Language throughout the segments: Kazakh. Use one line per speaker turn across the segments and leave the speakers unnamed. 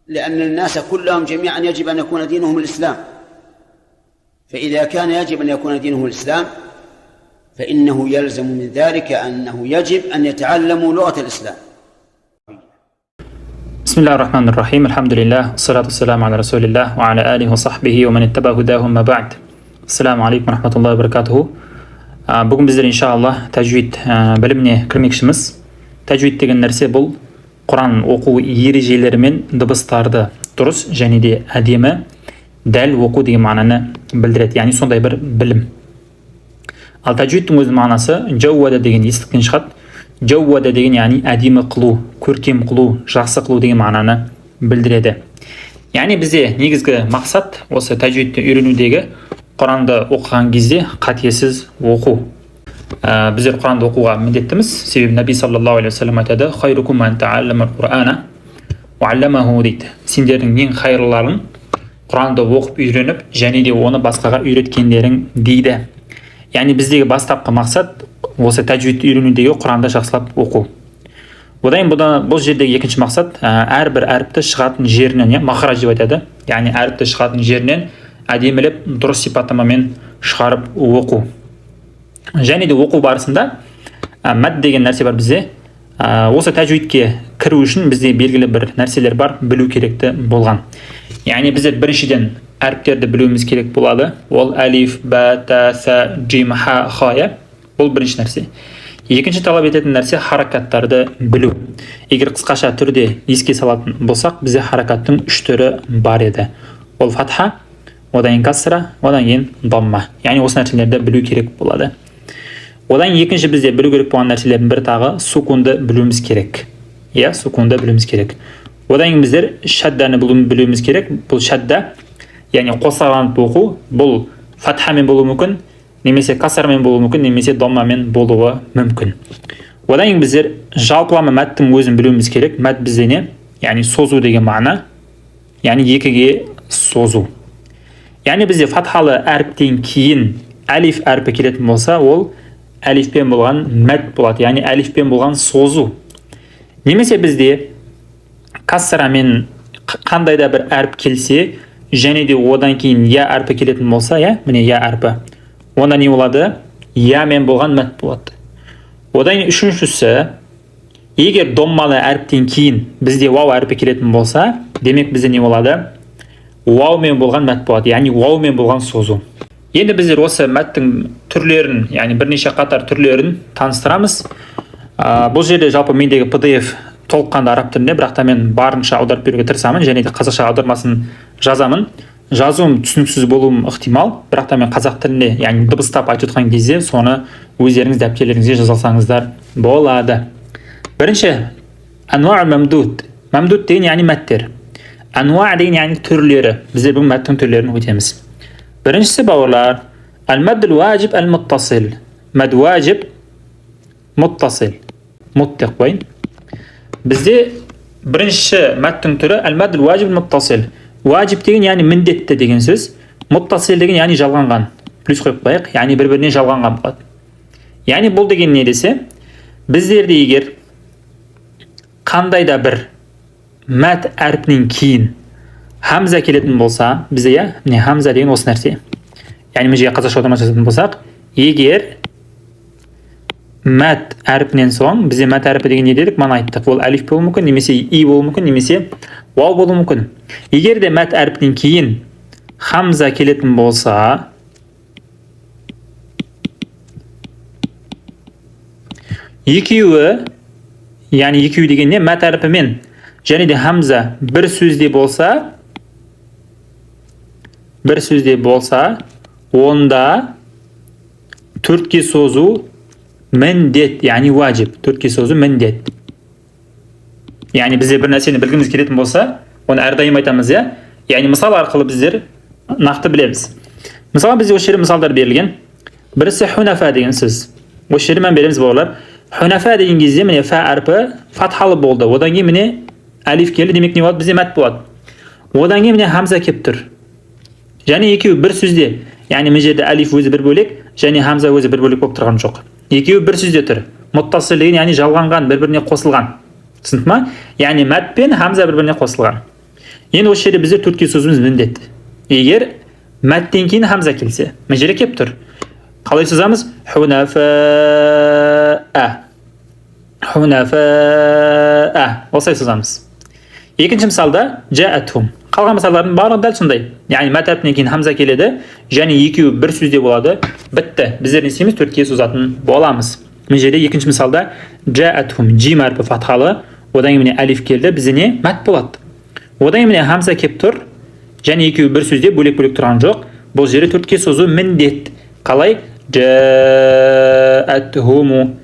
لأن الناس كلهم جميعا يجب أن يكون دينهم الإسلام، فإذا كان يجب أن يكون دينهم الإسلام فإنه يلزم من ذلك أنه يجب أن يتعلموا لغة الإسلام.
بسم الله الرحمن الرحيم. الحمد لله والصلاة والسلام على رسول الله وعلى آله وصحبه ومن اتبع هداه ما بعد. السلام عليكم ورحمة الله وبركاته. Бүгін біздер иншалла тәжвид біліміне кірмекшіміз. Тәжвид деген нәрсе бұл Құран оқу ережелері мен дыбыстарды дұрыс және де әдемі дәл оқу деген мағынаны білдіреді, яғни сондай бір білім. Ал тәжвидтің өз мағынасы жауада деген естіктен шығады. Жауада деген яғни әдемі қылу, көркем қылу, жақсы қылу деген мағынаны білдіреді. Яғни бізде негізгі мақсат осы тәжвидті үйренудегі Құранды оқыған кезде қатесіз оқу. Біздер Құранды оқуға міндеттіміз, себебі Нәби саллаллаху алейхи уассалам айтады: хайрукум ман тааллама құрана уа алламаху дейді. Сендердің ең хайырлыларың Құранды оқып үйреніп және де оны басқаға үйреткендерің дейді. Яғни біздегі бастапқы мақсат осы тәжвидті үйренудегі Құранды жақсылап оқу. Одан кейін бұл жердегі екінші мақсат әрбір әріпті шығатын жерінен, иә, махраж деп айтады, яғни әріпті шығатын жерінен әдемілеп дұрыс сипаттамамен шығарып оқу. Және де оқу барысында мәд деген нәрсе бар бізде. Осы тәжвидке кіру үшін бізде белгілі бір нәрселер бар, білу керекті болған. Яғни біздер біріншіден әріптерді білуіміз керек болады. Ол әлиф, бә, тә, сә, джим, ха, ха, иә. Бұл бірінші нәрсе. Екінші талап ететін нәрсе харакаттарды білу. Егер қысқаша түрде еске салатын болсақ, бізде харакаттың үш түрі бар еді. Ол фатха, одан кейін касра, одан кейін дамма. Яғни осы нәрселерді білу керек болады. Одан екінші бізде білу керек болған нәрселердің бірі тағы сукунды білуіміз керек. Иә, сукунды білуіміз керек. Одан кейін біздер шадданы білуіміз керек. Бұл шадда, яғни қосарланып оқу, бұл фатхамен болуы мүмкін, немесе касармен болуы мүмкін, немесе доммамен болуы мүмкін. Одан кейін біздер жалпылама мәттің өзін білуіміз керек. Мәт бізде не? Яғни созу деген мағына, яғни екіге созу. Яғни бізде фатхалы әріптен кейін әлиф әрпі келетін болса, ол әлифпен болған мәт болады, яғни әлифпен болған созу. Немесе бізде кассарамен қандай да бір әріп келсе, және де одан кейін я әрпі келетін болса, иә, міне я әрпі, онда не болады? Ямен болған мәт болады. Одан кейін үшіншісі, егер доммалы әріптен кейін бізде вау әрпі келетін болса, демек бізде не болады? Ваумен болған мәт болады, яғни ваумен болған созу. Енді біздер осы мәттің түрлерін, яғни бірнеше қатар түрлерін таныстырамыз. Бұл жерде жалпы мендегі PDF толыққанды араб тілінде, бірақ та мен барынша аударып беруге тырысамын және де қазақша аудармасын жазамын. Жазуым түсініксіз болуым ықтимал, бірақ та мен қазақ тілінде, яғни дыбыстап айтып отқан кезде соны өздеріңіз дәптерлеріңізге жаза алсаңыздар болады. Бірінші ануа мамдуд. Мамдуд деген яғни мәттер. Ануа деген яғни түрлері. Біздер бүгін мәттің түрлерін өтеміз. Біріншісі, бауырлар, әл мәддул уажиб әл муттасил. Мәд уажиб муттасил. Мут деп қояйын. Бізде бірінші мәттің түрі әл мәддул уажиб муттасил. Уажиб деген яғни міндетті деген сөз, муттасил деген яғни жалғанған. Плюс қойып қояйық, яғни бір-біріне жалғанған болады. Яғни бұл деген не десе, біздерде егер қандай да бір мәт әрпінен кейін хамза келетін болса, бізде, иә, міне хамза деген осы нәрсе. Яғни мына жерге қазақша аударма жасайтын болсақ, егер мәт әрпінен соң, бізде мәт әрпі деген не дедік, мана айттық, ол әлиф болуы мүмкін, немесе и болуы мүмкін, немесе уау болуы мүмкін. Егер де мәт әрпінен кейін хамза келетін болса, екеуі, яғни екеуі деген не, мәт әрпімен және де хамза бір сөзде болса, бір сөзде болса, онда төртке созу міндет, яғни уажиб, төртке созу міндет. Яғни бізде бір нәрсені білгіміз келетін болса, оны әрдайым айтамыз, иә? Яғни мысал арқылы біздер нақты білеміз. Мысалы, бізде осы жерде мысалдар берілген. Бірісі хунафа деген сөз. Осы жерде мән береміз, бауырлар. Хунафа деген кезде міне фа әрпі фатхалы болды. Одан кейін міне әлиф келді, демек не болады? Бізде мәт болады. Одан кейін міне хамза келіп тұр. Және екеуі бір сөзде, яғни мына жерде әлиф өзі бір бөлек, және хамза өзі бір бөлек болып тұрған жоқ. Екеуі бір сөзде тұр. Муттасил деген яғни жалғанған, бір-біріне қосылған. Түсінді ма? Яғни мәт пен хамза бір-біріне қосылған. Енді осы жерде бізде төртке созуымыз міндет. Егер мәттен кейін хамза келсе, мына жерде келіп тұр. Қалай созамыз? Хунафаа. Хунафаа. Осылай созамыз. Екінші мысалда жаатхум. Қалған мысалдардың барлығы дәл сондай. Яғни мәт әрпінен кейін хамза келеді, және екеуі бір сөзде болады. Бітті. Біздер не істейміз? Төртке созатын боламыз. Мына жерде екінші мысалда жаатхум, жим әрпі фатхалы, одан кейін міне әлиф келді, бізде не? Мәт болады. Одан кейін міне хамза келіп тұр, және екеуі бір сөзде бөлек-бөлек тұрған жоқ. Бұл жерде төртке созу міндет. Қалай? Жаатхуму,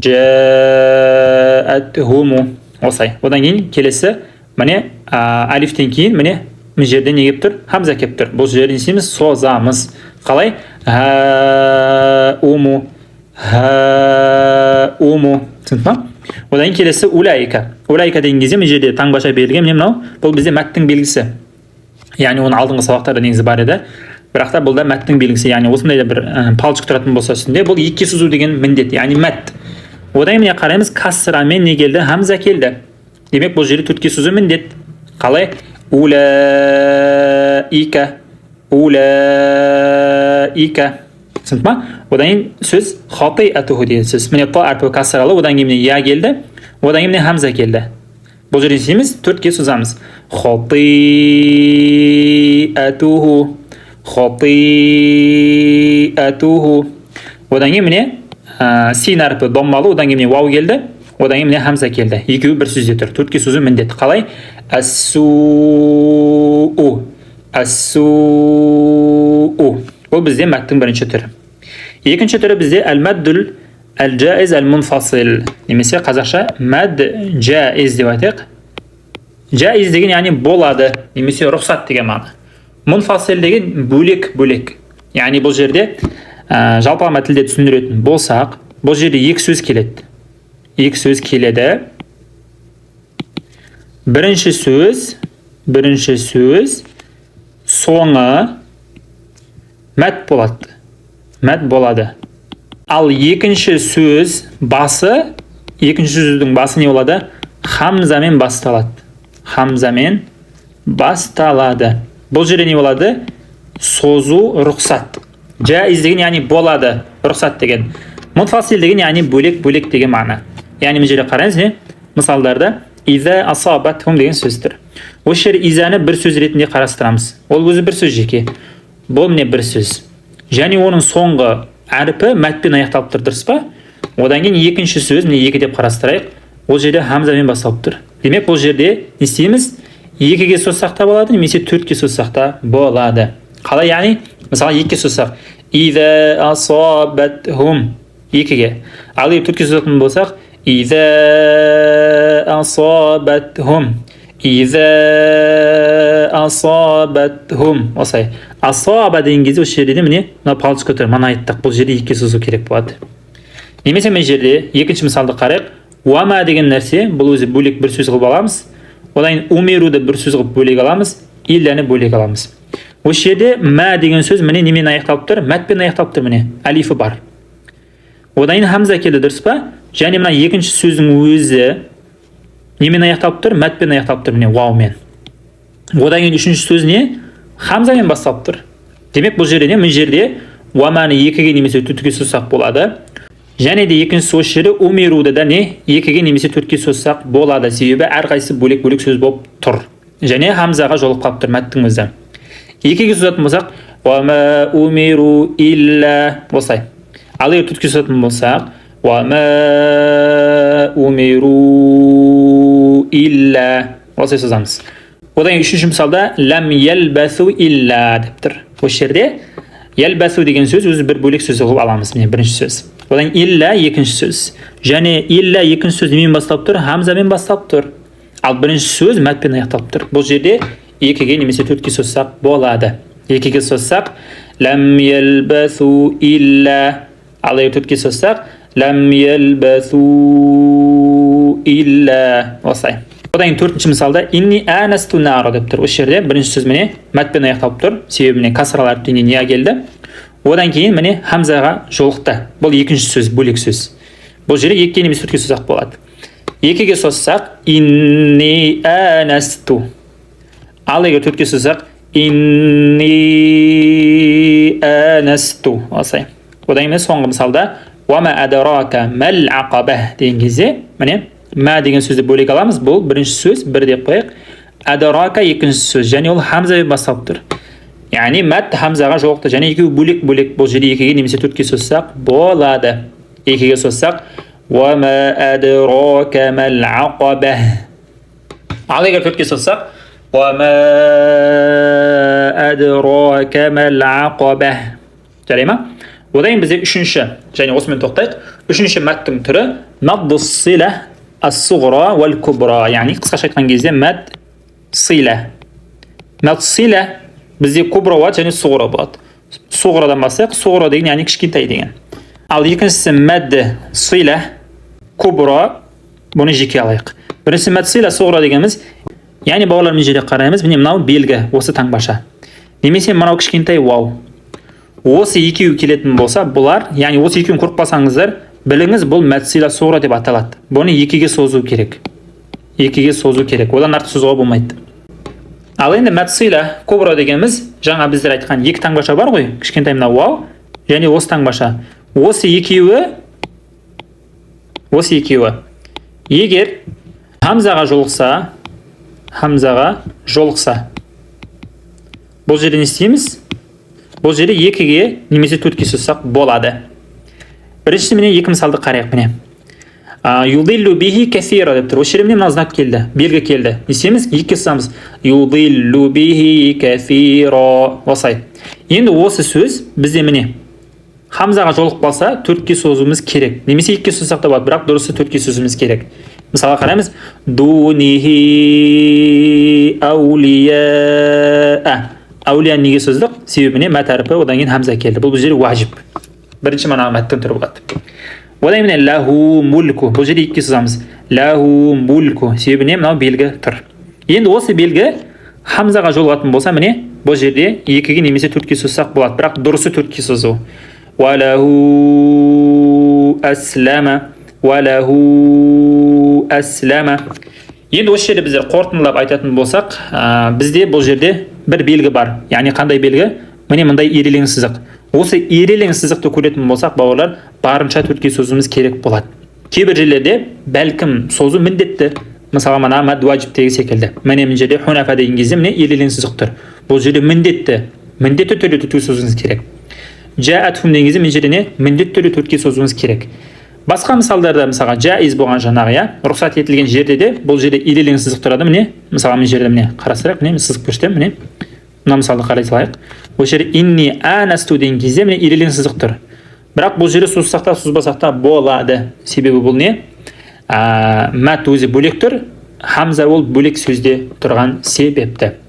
жаатхуму. Осылай. Одан кейін келесі міне әлифтен кейін міне мына жерде не келіп тұр? Хамза келіп тұр. Бұл жерде не істейміз? Созамыз. Қалай? Ха-уму, ха-уму. Түсінді ма? Одан кейін келесі улайка. Улайка деген кезде мына жерде таңбаша берілген, міне мынау, бұл бізде мәттің белгісі. Яғни оның алдыңғы сабақтарда негізі бар еді. Бірақ та бұл да мәттің белгісі. Яғни осындай да бір палочка тұратын болса үстінде, бұл екіге созу деген міндет, яғни мәт. Одан кейін міне қараймыз, касрамен не келді? Хамза келді. Демек, бұл жерде төртке созу міндет. Қалай? Улаика, улаика. Түсінді ма? Одан кейін сөз хатиатуху деген сөз. Міне та әрпі касралы, одан кейін міне я келді, одан кейін міне хамза келді. Бұл жерде не істейміз? Төртке созамыз. Хатиатуху, хатиатуху. Одан кейін міне син әрпі доммалы, одан кейін міне вау келді, одан кейін міне хамза келді. Екеуі бір сөзде тұр. Төртке созу міндет. Қалай? Әссуу, әссуу. Бұл бізде мәттің бірінші түрі. Екінші түрі бізде әл-мәддул әл-жаиз әл-мунфасил, немесе қазақша мәд жаиз деп айтайық. Жаиз деген яғни болады, немесе рұқсат деген мағына. Мунфасил деген бөлек-бөлек. Яғни бұл жерде жалпылама тілде түсіндіретін болсақ, бұл жерде екі сөз келеді. Екі сөз келеді. Бірінші сөз соңы мәт болады. Мәт болады. Ал екінші сөз басы, екінші сөздің басы не болады? Хамзамен басталады. Хамзамен басталады. Бұл жерде не болады? Созу рұқсат. Жаиз деген яғни болады, рұқсат деген. Мунфасил деген яғни бөлек-бөлек деген мағына. Яғни мына жерде қараңыз, не? Мысалдарда иза асабатхум деген сөз тұр. Осы жерде изаны бір сөз ретінде қарастырамыз. Ол өзі бір сөз жеке. Бұл міне бір сөз. Және оның соңғы әрпі мәтпен аяқталып тұр, дұрыс па? Одан кейін екінші сөз, міне екі деп қарастырайық. Ол жерде хамзамен басталып тұр. Демек, бұл жерде не істейміз? Екіге созсақ та болады, немесе төртке созсақ та болады. Қалай яғни? Мысалы, екіге созсақ, иза асабатхум, екіге. Ал егер төртке созатын болсақ, иза асабатхум, иза асабатхум. Осылай. Асаба деген кезде осы жерде де міне мына палочка тұр. Мына айттық, бұл жерде екіге созу керек болады. Немесе мына жерде екінші мысалды қарайық. Уама деген нәрсе, бұл өзі бөлек бір сөз қылып аламыз. Одан кейін умеруді бір сөз қылып бөлек аламыз, илляны бөлек аламыз. Осы жерде мә деген сөз міне немен аяқталып тұр? Мәтпен аяқталып тұр, міне әлифі бар. Одан кейін хамза келді, дұрыс па? Және мына екінші сөздің өзі немен аяқталып тұр? Мәтпен аяқталып тұр, міне ваумен. Одан кейін үшінші сөз не? Хамзамен басталып тұр. Демек, бұл жерде не? Мына жерде уаманы екіге немесе төртке созсақ болады. Және де екіншісі осы жерде умеруді да не? Екіге немесе төртке созсақ болады. Себебі әрқайсысы бөлек-бөлек сөз болып тұр. Және хамзаға жолығып қалып тұр мәттің өзі. Екіге созатын болсақ, уама умеру илля, осылай. Ал егер төртке созатын болсақ, уама умеру илля, осылай созамыз. Одан кейін үшінші мысалда ләм ялбасу илля деп тұр. Осы жерде ялбасу деген сөз өзі бір бөлек сөз қылып аламыз, міне бірінші сөз. Одан кейін илля екінші сөз. Және илля екінші сөз немен басталып тұр? Хамзамен басталып тұр. Ал бірінші сөз мәтпен аяқталып тұр. Бұл жерде екіге немесе төртке созсақ болады. Екіге созсақ ләм ялбасу илля. Ал егер төртке созсақ ләм ялбасу илля, осылай. Одан кейін төртінші мысалда инни анасту нара деп тұр. Осы жерде бірінші сөз міне мәтпен аяқталып тұр. Себебі міне касралар әріптен не келді. Одан кейін міне хамзаға жолықты. Бұл екінші сөз, бөлек сөз. Бұл жерде екіге немесе төртке созсақ болады. Екіге созсақ инни анасту. Ал егер төртке созсақ, инни анасту, осылай. Одан кейін соңғы мысалда уама адрака мәл ақаба деген кезде, міне, мә деген сөзді бөлек аламыз. Бұл бірінші сөз, бір деп қояйық. Адрака екінші сөз, және ол хамзамен басталып тұр. Яғни мәд хамзаға жолықты, және екеуі бөлек бөлек. Бұл жерде екіге немесе төртке созсақ болады. Екіге созсақ, уама адрака мәл ақаба. Ал егер төртке созсақ, уама адрака мәл ақаба. Жарай ма? Одан кейін бізде үшінші, және осымен тоқтайық. Үшінші мәттің түрі мадду сила ас-суғра уәл кубра, яғни қысқаша айтқан кезде мәд сила. Мәд сила бізде кубра болады және суғра болады. Суғрадан бастайық. Суғра деген яғни кішкентай деген. Ал екіншісі мәд сила кубра, бұны жеке алайық. Біріншісі мәд сила суғра дегеніміз, яғни бауырлар, мына жерде қараймыз, міне, мынау белгі, осы таңбаша немесе мынау кішкентай вау. Осы екеуі келетін болса, бұлар, яғни осы екеуін көріп қалсаңыздар, біліңіз, бұл мәд сила суғра деп аталады. Бұны екіге созу керек. Екіге созу керек. Одан артық созуға болмайды. Ал енді мәд сила кубра дегеніміз жаңа біздер айтқан екі таңбаша бар ғой, кішкентай мына вау және осы таңбаша. Осы екеуі егер хамзаға жолықса, хамзаға жолықса, бұл жерде не істейміз? Бұл жерде екіге немесе төртке созсақ болады. Біріншісі, міне, екі мысалды қарайық, міне. Юдиллу бихи кәсира деп тұр. Осы жерде міне мына знак келді, белгі келді. Не істейміз? Екіге созамыз. Юдиллу бихи кәсира. Осылай. Енді осы сөз бізде, міне, хамзаға жолығып қалса, төртке созуымыз керек. Немесе екіге созсақ та болады, бірақ дұрысы төртке созуымыз керек. Мысалға қараймыз. Дунихи аулия. Әулия неге создық? Себебі міне мәт әрпі, одан кейін хамза келді. Бұл жерде уажиб. Бірінші манағы мәттің түрі болады. Одан кейін міне лаху мульку. Бұл жерде екіге созамыз. Лаху мульку. Себебі не, мынау белгі тұр. Енді осы белгі хамзаға жолығатын болса, міне, бұл жерде екіге немесе төртке созсақ болады, бірақ дұрысы төртке созу. Уалаху аслама, уалаху аслама. Енді осы жерде біздер қорытындылап айтатын болсақ, бізде бұл жерде бір белгі бар. Яғни қандай белгі? Міне, мындай ирелең сызық. Осы ирелең сызықты көретін болсақ, бауырлар, барынша төртке созуымыз керек болады. Кейбір жерлерде бәлкім созу міндетті. Мысалға, мына мәд уажибтегі секілді. Міне, мына жерде хунафа деген кезде, міне, ирелең сызық тұр. Бұл жерде міндетті түрде төртке созуыңыз керек. Жаатхум деген кезде мына жерде не? Міндетті түрде төртке созуыңыз керек. Басқа мысалдарда, мысалға, жаиз болған жаңағы, иә, рұқсат етілген жерде де бұл жерде ирелең сызық тұрады, міне. Мысалға, мына жерде, міне, қарастырайық, міне, мен сызық көрсетемін, міне. Мына мысалды қарай салайық. Осы жерде инни анасту деген кезде, міне, ирелең сызық тұр. Бірақ бұл жерде созсақ та, созбасақ та болады. Себебі бұл не? Мәт өзі бөлек тұр, хамза ол бөлек сөзде тұрған себепті.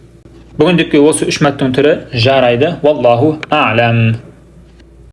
Бүгіндікке осы үш мәттің түрі жарайды. Валлаху а'лам.